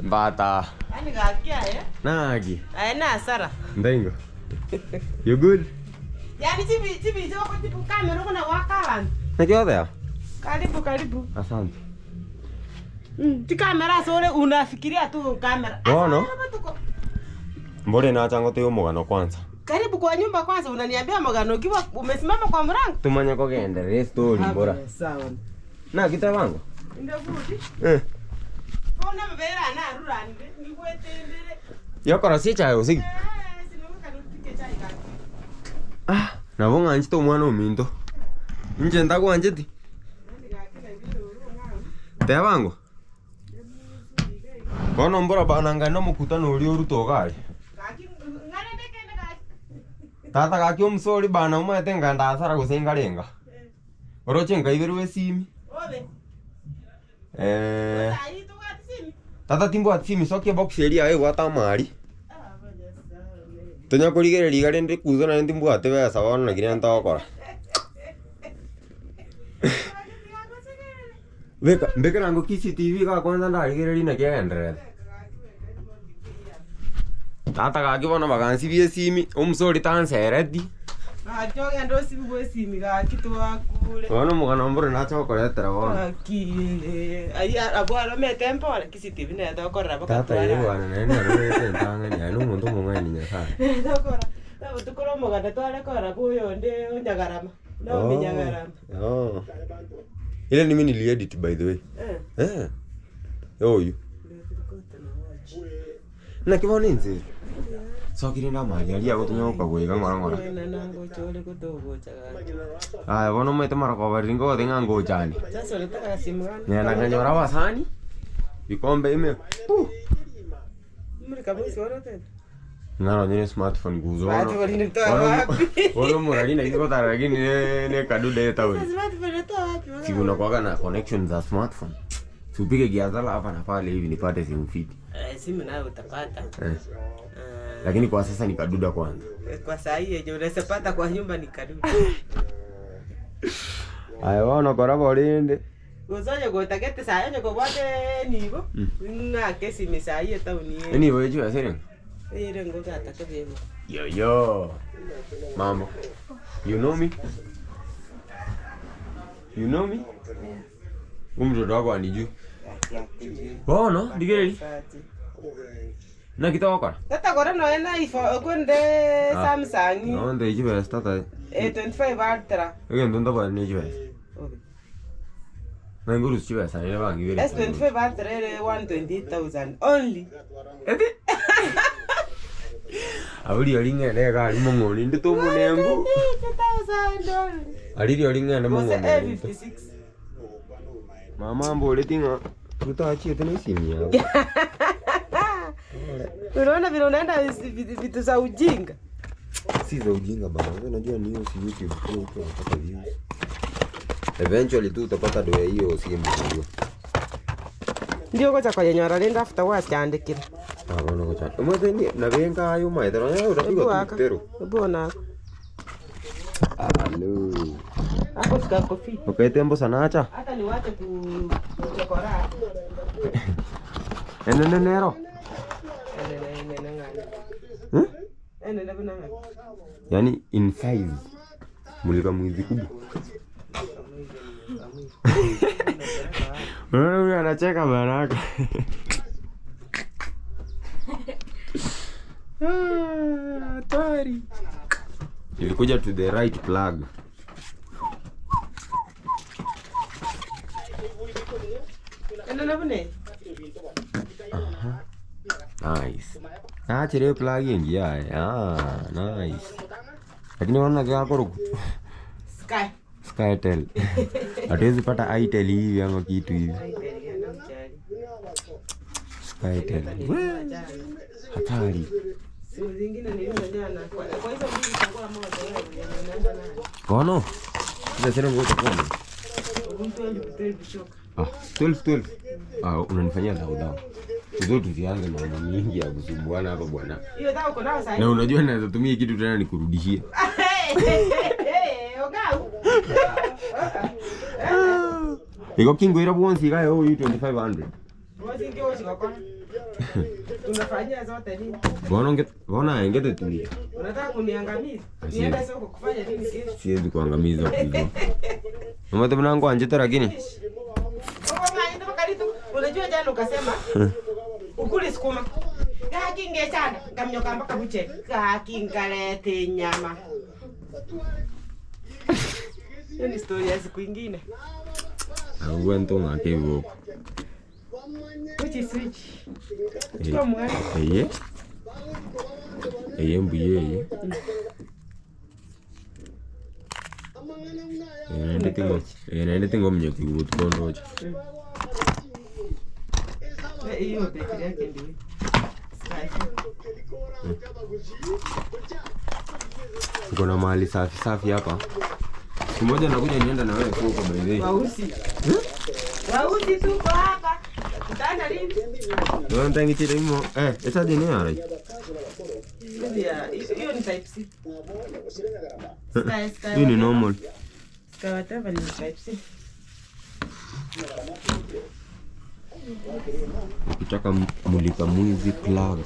Mbata. Yaani gaki aye. Naki. Aye na hasara. Ndengo. You good? Yaani chibi chibicha ogochibu kamera okona goaka abanto. Naki ogoteba? Karibu karibu. Asante. Mm, chikamera ase ore unafikiria tu kamera. Ase Bono. ore botuko. Mbore nacha ngotebe omogano kwanza. Karibu kwa nyumba kwanza unaniambia mogano ukiwa umesimama kwa mlango. Tomanye kogenderera estory mbora. Sawa. Naki tebango? Inde good. Eh. Bono amabere aya naruranire, nigwetendere. Yokorosia echae gose ki? Eh, sinogoka notike echae gaki. Ah, nabo ng'anchete omwana ominto. Inche ntagwancheti. Yaani gaki naigure ore omwana. Tebango? Bono mbora bana ngende omokutano oria orute iga aria. Gaki ng'arende kende gaki. Tata gaki omosori bana omanyete ngenda hasara gose nkarenga. Oroche nkaiberwa esimi. Obe. Eh, Sahi tobwati simi. tata timbwati simi sokia ebox eria yaye ebwate amari. Ah, Nyasaye. Tonya korigereria iga rende ekuso naende timbwati besa bono naki rende togokora. Beka mbekera ango CCTV igaa kwanza ndarigereria naki egendererete. Tata gaki bono bagansibia esimi, omosori tansereti. Gaki ogende osibigwe esimi gaki twakure. Bono omogano mbore nache gokoretera bono. Gaki ayio abwo aromete mpore CCTV nere tokorora mpaka Tata eye twarara. bwana naende narorete entang'ani aye nomonto omong'aini Nyasaye. Nere tokora nabo tokore omoganda tware korora bwa oyonde onyagarama. Naomi Nyagarama. Oh. Ile ni mimi niliedit by the way. Eh. Eh. Oyu. Naki bono inse. Sokire na amari aria agotonya gokagwa iga ng'ora ng'ora. Nangocha ore gotogocha gaki. Aya bono omanyete marogoba riria ngogote ng'a ngochani. Sasa unataka simu gani? Ng'enda nkanyora abasani bikombe ime puh. Muri kabisa orotete. Ng'a nonye ne smartphone guzo bono. Smartphone nitoa Bono wapi? bono omorari naki gotara lakini ne ne kadude ye town. Sasa smartphone natoa wapi? Si unakuwaga na connection za smartphone. Si upige giazala hapa na pale hivi nipate simu fiti. Eh, simu nayo utapata. Eh. Ah, Lakini kwa sasa ni kaduda kwanza. kwa saa hii yenye unaweza pata kwa nyumba ni kaduda. Aya bono kora borende. Gose onye gotagete sayi onye kobwate enibo, ng'ake esimi sayi etaoni eye. Enibo ye chibesa ere? Ere ngogataka bebo. Yo yo. Mambo. You know me? You know me? Huyu mtoto wako anijui. Bono, rigereria. Naki togokora? Tata kore nonya na iPhone okonde Ah. Samsung Nonde chibesa tata. A25 Ultra. Egento ntabwati ne chibesa. Ng'ai ngorusia chibesa nere bang'ibere. S25 Ultra ere 128,000 only. Eti. Abwo riori ng'ende egari mong'oni inde tomonengu. 128,000 only. Aria riori ng'ende Gose mong'oni inde. A56. Mama amboreti ng'a Ruto achiete na esimi yabo. Unaona vile unaenda vitu vitu za ujinga. Si za ujinga bana. Wewe unajua ni hiyo si YouTube pia huko unapata views. Eventually tu utapata doya hiyo simu unajua. Ndio gocha koyenyora rende after gwachandekire. Ah bono gocha. Omanyete ni nabenga aye omaete nonya urapiga tu tero. Ebu ona. Alo. Hapo sikakofi. Okaete mbosa nacha. Hata niwache ku- kuchokora. Enene nero. Enene enene ng'ani. Hmm? Enene buna ng'ani. Yaani in size. Mulika mwizi kubwa. Unaona huyu anacheka baraka. Ah, Hatari. Ilikuja to the right plug. Enene buna eye. Nice. Nachire plug engiya aye. Ah, nice. Lakini bono naki gakorokwa? Sky. Skytel. Hatuwezi pata Itel hivi ama kitu hivi. Skytel. We, Hatari. Simu zingine niliuza jana. Kwa kwa hizo mbili chagua moja wewe yenye unaenda nayo. Bono. Sasa tena ngoja tuone. Ubuntu 12 choka. Ah, 12 12. Ah, unanifanyia dhau dhau. Tuzo tusianze mambo mingi ya kusumbuana hapa bwana. Hiyo dhau uko nayo Na unajua naweza tumia kitu tena nikurudishie. Hey, ogau. Igo kingoira bwonsi iga oyo 2500. Bwonsi inki ogochigokora? Unafanyia zote nini? Bono nge bono aye ngeteturia. Unataka kuniangamiza? Asi- Niende soko kufanya nini kesho? Siwezi kuangamiza hivyo. Mama buna ngwanchete lakini. Okomanyete mpaka ritu. Unajua jana ukasema ukule sukuma. Gaki ngechanda ngamnyoka mpaka buche. Gaki ngalete nyama. Hiyo ni story ya siku ingine. Agwo ntong'ake ebiboko. Which is which? Chukua mwana. Eye. Eye mbuya eye. Eye naende tingo eye naende tingominyokia botuko ndoche. Hiyo betri yake ndio. Sky. Niko na mahali safi safi hapa. Siku moja nakuja nienda na wewe soko by the way. Wausi. Wausi tuko hapa. Tutaenda lini? Wewe ntangitire imo eh echaji ni yara. Hiyo ni type C. Sky, sky. Hii ni normal. Sky whatever ni type C. Ukitaka mulika mwizi plug.